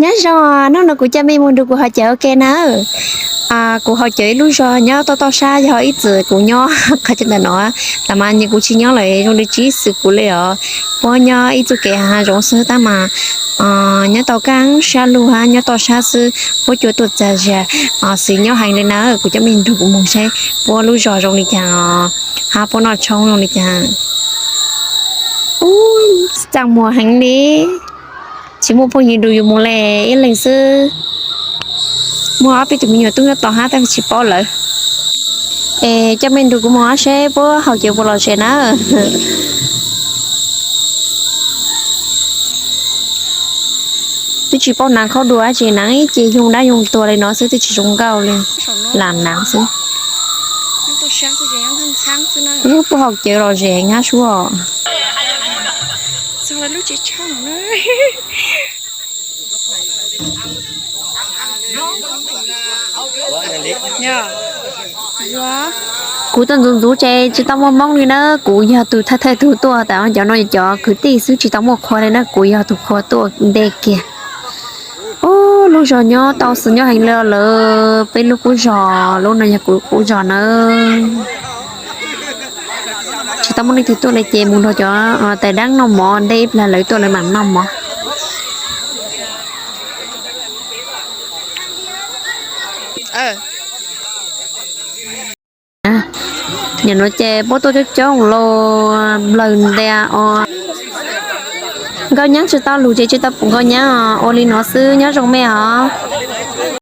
Nyob zoo, hnub no kuv coj mej mus nrug kuv haus cawv ua ke na. Kuv haus cawv ib lub zog nyob toj toj sab, yog ib txwm kuv nyob qhov chaw ntawm no, tab mas nyias kuv tsis nyob lawm, zoo li tsis xwm kuv li os. Puab nyob ib txoj kev hav zoov xwb tab mas nyob tau kaaj sab lug hab nyob toj sab xwb, puab cua tuaj txag zag, xwm nyob heev li na. Kuv coj mej nrug kuv mus saib puab lub zog zoo li cas os, hab puab noj tshoob zoo li cas. Ub, txaj muag heev li. Tsis muaj phooj ywg nrug yus mus le, ib leeg xwb. Muaj ob peb tug me nyuam tub nyob tod hab tab tsis paub lawv. Es coj mej nrug kuv mus saib puab haus cawv puas lom zem na. Twb tsis paub hnav khaub dua dab tsi, hnav ib ce yoog dab yoog tuag li no xwb, twb tsis zoo nkauj li. Lam hnav xwb. Puab haus cawv lom zem hab sub. Kuv tuaj ntxuv ntxuv ces tsis tau muaj Moob li na, kuv yog tug thawj thawj tug tuaj, tab cov no cov kwv tij xwb tsis tau muaj qhua li na, kuv yog tug qhua tuaj ntej kiag. Ub, lub zog nyob tau xwm nyob heev li lawm, peb lub qub zog, lub no yog kuv qub zog na. Tsis tau muaj leej twg tuaj li ces mus nrog cov tais daab noj mov, ntej ib plag lawv tuaj lawv mam noj mov. Nim no ces puab tuaj coob coob los nplawg ntia os. Nkauj Nyaab tsis tau lug ces tsis tau pum Nkauj Nyaab, ua li no xwb, nyob zoo mej os.